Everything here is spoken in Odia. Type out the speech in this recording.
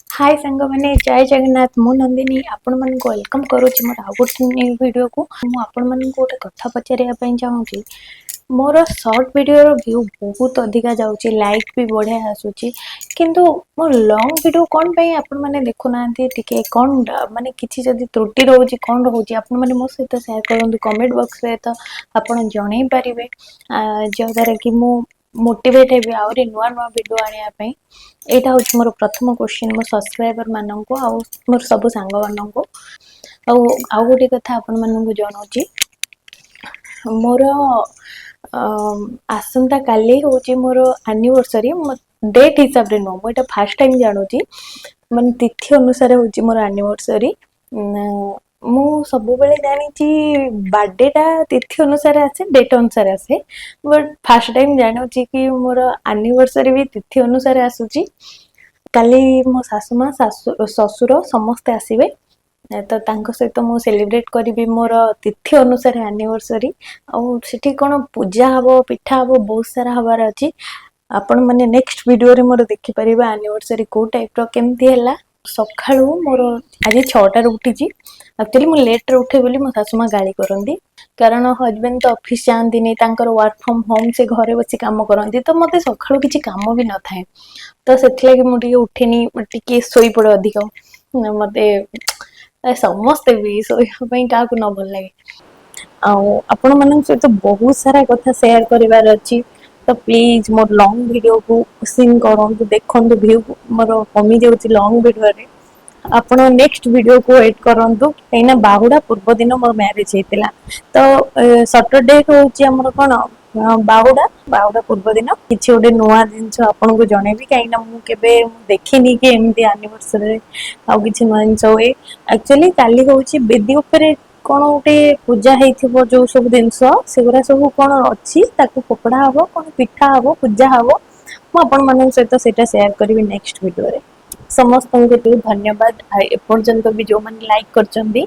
ହାଏ ସାଙ୍ଗମାନେ, ଜୟ ଜଗନ୍ନାଥ। ମୁଁ ନନ୍ଦିନୀ ଆପଣମାନଙ୍କୁ welcome କରୁଛି ମୋର ଆଉ ଗୋଟେ ନ୍ୟୁ ଭିଡ଼ିଓକୁ। ମୁଁ ଆପଣମାନଙ୍କୁ ଗୋଟେ କଥା ପଚାରିବା ପାଇଁ ଚାହୁଁଛି। ମୋର ସର୍ଟ ଭିଡ଼ିଓର ଭ୍ୟୁ ବହୁତ ଅଧିକା ଯାଉଛି, ଲାଇକ୍ ବି ବଢ଼ିଆ ଆସୁଛି, କିନ୍ତୁ ମୋ ଲଙ୍ଗ୍ ଭିଡ଼ିଓ କ'ଣ ପାଇଁ ଆପଣମାନେ ଦେଖୁନାହାନ୍ତି? ଟିକେ କ'ଣ ମାନେ କିଛି ଯଦି ତ୍ରୁଟି ରହୁଛି, କ'ଣ ରହୁଛି, ଆପଣମାନେ ମୋ ସହିତ ସେୟାର କରନ୍ତୁ। କମେଣ୍ଟ ବକ୍ସରେ ତ ଆପଣ ଜଣେଇ ପାରିବେ, ଯାହାଦ୍ୱାରା କି ମୁଁ ମୋଟିଭେଟ୍ ହେବି ଆହୁରି ନୂଆ ନୂଆ ଭିଡ଼ିଓ ଆଣିବା ପାଇଁ। ଏଇଟା ହେଉଛି ମୋର ପ୍ରଥମ କ୍ୱେଶ୍ଚିନ୍ ମୋ ସବସ୍କ୍ରାଇବର ମାନଙ୍କୁ ଆଉ ମୋର ସବୁ ସାଙ୍ଗମାନଙ୍କୁ। ଆଉ ଆଉ ଗୋଟେ କଥା ଆପଣମାନଙ୍କୁ ଜଣାଉଛି, ମୋର ଆସନ୍ତା କାଲି ହେଉଛି ମୋର ଆନିଭର୍ସରୀ। ଡେଟ୍ ହିସାବରେ ନୁହଁ, ମୁଁ ଏଇଟା ଫାର୍ଷ୍ଟ ଟାଇମ୍ ଜାଣୁଛି, ମାନେ ତିଥି ଅନୁସାରେ ହେଉଛି ମୋର ଆନିଭର୍ସରୀ। ମୁଁ ସବୁବେଳେ ଜାଣିଛି ବାର୍ଥଡେଟା ତିଥି ଅନୁସାରେ ଆସେ, ଡେଟ୍ ଅନୁସାରେ ଆସେ, ବଟ୍ ଫାର୍ଷ୍ଟ ଟାଇମ୍ ଜାଣୁଛି କି ମୋର ଆନିଭର୍ସରୀ ବି ତିଥି ଅନୁସାରେ ଆସୁଛି। କାଲି ମୋ ଶାଶୁ ମା, ଶାଶୁ ଶ୍ୱଶୁର ସମସ୍ତେ ଆସିବେ, ତ ତାଙ୍କ ସହିତ ମୁଁ ସେଲିବ୍ରେଟ୍ କରିବି ମୋର ତିଥି ଅନୁସାରେ ଆନିଭର୍ସରୀ। ଆଉ ସେଠି କ'ଣ ପୂଜା ହବ, ପିଠା ହବ, ବହୁତ ସାରା ହବାର ଅଛି। ଆପଣମାନେ ନେକ୍ସଟ ଭିଡ଼ିଓରେ ମୋର ଦେଖିପାରିବେ ଆନିଭର୍ସରୀ କୋଉ ଟାଇପ୍ର କେମିତି ହେଲା। ସକାଳୁ ମୋର ଆଜି 6ଟାରେ ଉଠିଛି। ଆକ୍ଚୁଆଲି ମୁଁ ଲେଟ୍ରେ ଉଠେ ବୋଲି ମୋ ଶାଶୁ ମା ଗାଳି କରନ୍ତି, କାରଣ ହଜବେଣ୍ଡ ତ ଅଫିସ୍ ଯାଆନ୍ତିନି, ତାଙ୍କର ୱାର୍କ ଫ୍ରମ୍ ହୋମ୍, ସେ ଘରେ ବସି କାମ କରନ୍ତି। ତ ମୋତେ ସକାଳୁ କିଛି କାମ ବି ନଥାଏ, ତ ସେଥିଲାଗି ମୁଁ ଟିକେ ଉଠେନି, ଟିକେ ଶୋଇପଡ଼େ ଅଧିକ। ମୋତେ ସମସ୍ତେ ବି ଶୋଇବା ପାଇଁ କାହାକୁ ନ ଭଲ ଲାଗେ? ଆଉ ଆପଣମାନଙ୍କ ସହିତ ବହୁତ ସାରା କଥା ସେୟାର କରିବାର ଅଛି, ତ ପ୍ଲିଜ୍ ମୋର ଲଙ୍ଗ୍ ଭିଡ଼ିଓକୁ ସିନ୍ କରନ୍ତୁ, ଦେଖନ୍ତୁ। ଭ୍ୟୁ ମୋର କମିଯାଉଛି ଲଙ୍ଗ୍ ଭିଡ଼ିଓରେ। ଆପଣ ନେକ୍ସଟ ଭିଡ଼ିଓକୁ ୱେଟ୍ କରନ୍ତୁ, କାହିଁକିନା ବାହୁଡ଼ା ପୂର୍ବ ଦିନ ମୋର ମ୍ୟାରେଜ୍ ହେଇଥିଲା। ତ ସଟରଡେ ହେଉଛି ଆମର କ'ଣ ବାହୁଡ଼ା। ବାହୁଡ଼ା ପୂର୍ବ ଦିନ କିଛି ଗୋଟେ ନୂଆ ଜିନିଷ ଆପଣଙ୍କୁ ଜଣେଇବି, କାହିଁକିନା ମୁଁ କେବେ ଦେଖିନି କି ଏମିତି ଆନିଭର୍ସରୀରେ ଆଉ କିଛି ନୂଆ ଜିନିଷ ହୁଏ। ଆକ୍ଚୁଆଲି କାଲି ହେଉଛି ବେଦି ଉପରେ କ'ଣ ଗୋଟେ ପୂଜା ହେଇଥିବ, ଯୋଉ ସବୁ ଜିନିଷ ସେଗୁଡ଼ା ସବୁ କ'ଣ ଅଛି, ତାକୁ ଫୋପଡ଼ା ହବ, କ'ଣ ପିଠା ହବ, ପୂଜା ହବ। ମୁଁ ଆପଣମାନଙ୍କ ସହିତ ସେଇଟା ସେୟାର କରିବି ନେକ୍ସଟ ଭିଡ଼ିଓରେ। ସମସ୍ତଙ୍କୁ ଧନ୍ୟବାଦ, ଏପର୍ଯ୍ୟନ୍ତ ବି ଯୋଉମାନେ ଲାଇକ୍ କରିଛନ୍ତି।